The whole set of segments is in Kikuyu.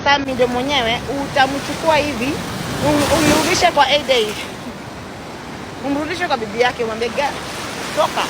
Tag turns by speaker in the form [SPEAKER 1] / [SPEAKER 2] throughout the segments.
[SPEAKER 1] Samido mwenyewe utamchukua hivi umrudishe kwa A-Day, umrudishe kwa bibi yake, umwambie toka.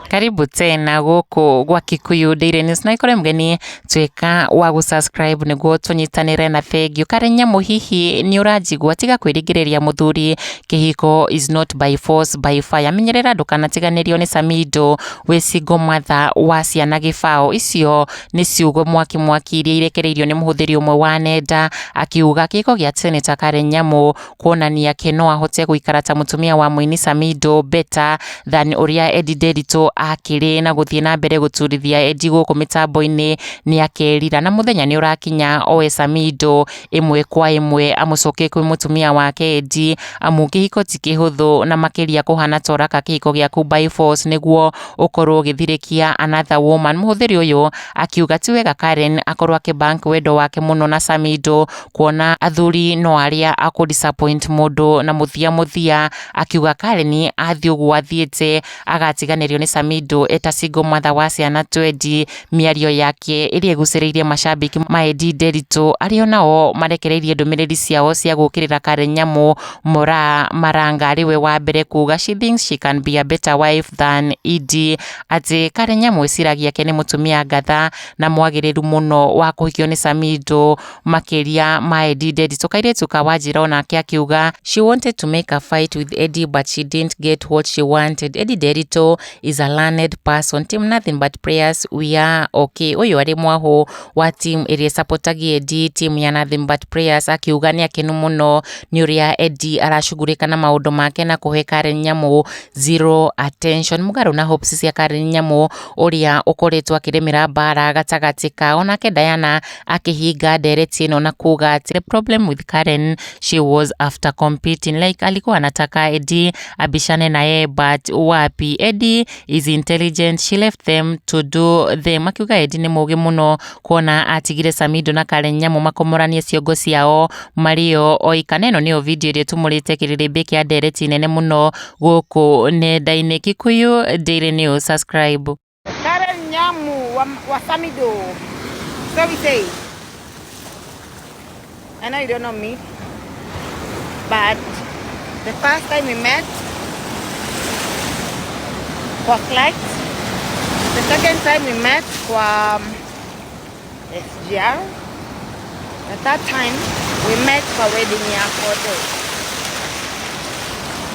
[SPEAKER 2] Karibu tena guku gwa Kikuyu Daily News na ikore mgeni tuika wa gusubscribe niguo tunyitanire na thengiũ. Karen Nyamu, hihi ni ũranjigua? Tiga kwĩringĩrĩria mũthuri, kĩhiko is not by force by fire. Menyerera ndũkanatiganĩrio nĩ Samido wĩ single mother wa ciana gĩbao. Icio nĩ ciugo mwaki mwaki iria irekereirio nĩ mũhũthĩri ũmwe wa nenda akiuga kĩhiko gĩa Senator Karen Nyamu kuonania ke no ahote gũikara ta mũtumia wa mũini Samido better than ũrĩa Eddie Nderitu akĩrĩ na gũthiĩ na mbere gũturithia Eddie gũkũ mĩtambo-inĩ nĩ akerira na mũthenya nĩ ũrakinya oe Samido ĩmwe kwa ĩmwe amũcokie kwĩ mũtumia wake Eddie, amu kĩhiko ti kĩhũthũ na makĩria kũhana ta ũraka kĩhiko gĩaku by force nĩguo ũkorwo ũgĩthirĩkia another woman. Mũhũthĩri ũyũ akiuga ti wega Karen akorwo akĩbank wendo wake mũno na Samido kuona athuri no arĩa akũ disappoint mũndũ na mũthia mũthia akiuga Karen athiĩ ũguo athiĩte agatiganĩrio nĩ Samido eta single mother wa ciana 20. Mĩario yake ĩrĩa ĩgucĩrĩirie mashabiki ma Eddie Nderitu arĩa onao marekereirie ndũmĩrĩri ciao cia gũũkĩrĩra Karen Nyamu. Mora Maranga arĩ we wa mbere kuga she thinks she can be a better wife than Eddie, atĩ Karen Nyamu eciragia ke nĩ mũtumia ngatha na mwagĩrĩru mũno wa kũhikio nĩ Samido makĩria ma Eddie Nderitu. Kairĩtu ka Wanjira onake akiuga she wanted to make a fight with Eddie but she didn't get what she wanted. Eddie Nderitu is a learned person. Team Nothing But Prayers, we are okay. Ũyũ arĩ mwahũ wa team ĩrĩa ĩsapotagia Eddie, team ya Nothing But Prayers, akiuga nĩ akenu mũno nĩ ũrĩa Eddie aracugurĩka na maũndũ make na kũhe Karen Nyamu zero attention. Mũgarũ na hopes cia Karen Nyamu ũrĩa ũkoretwo akĩrĩmĩra mbara gatagatĩ kao, nake Diana akĩhinga ndereti ĩno na kuga atĩ the problem with Karen, she was after competing, like alikuwa anataka Eddie abishane na yeye, but wapi, Eddie is intelligent, she left them to do them. Akiuga Eddie nĩ mũgĩ mũno kuona atigire Samido na Karen Nyamu makomoranie ciongo ciao marĩo oika. Na ĩno nĩyo video ĩrĩa ĩtumũrĩte kĩrĩrĩmbĩ kĩa ndereti nene mũno gũkũ nenda-inĩ. Kikuyu Daily News, subscribe.
[SPEAKER 1] Karen Nyamu wa Samido. So we say, I know you don't know me, but the first time we met kwa flight, the second time we met kwa SGR, the third time we met kwa wedding ya Kodo.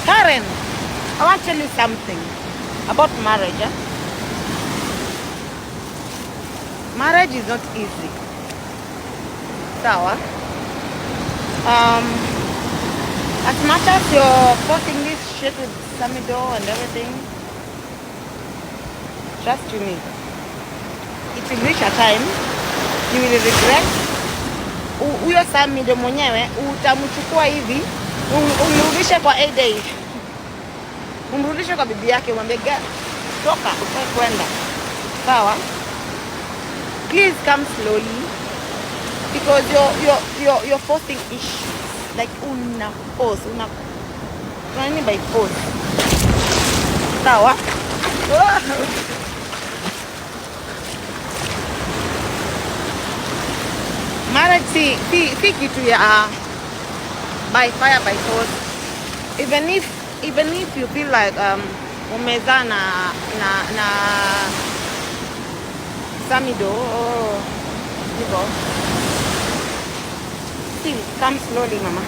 [SPEAKER 1] Karen, I want to tell you something about marriage. Eh? Marriage is not easy. Sawa. As much as you're posting this shit with Samido and everything, trust you me, it will reach a time you will regret. Huyo Samido mwenyewe utamchukua hivi umrudishe kwa A-Day, umrudishe kwa bibi yake, umwambie toka kwenda. Sawa. Please come slowly because you're forcing issues. Like una force, una nini by force. Sawa. Marriage si kitu ya by fire by force. Even if you feel like umezaa na Samido, hivyo, still come slowly, mama.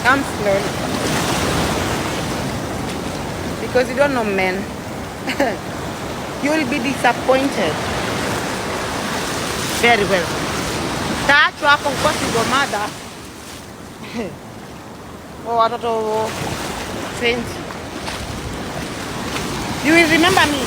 [SPEAKER 1] Come slowly. Because you don't know men. You will be disappointed. Very well. Taachwa hapo kwa single mother. Oh, watoto 20. You will remember me.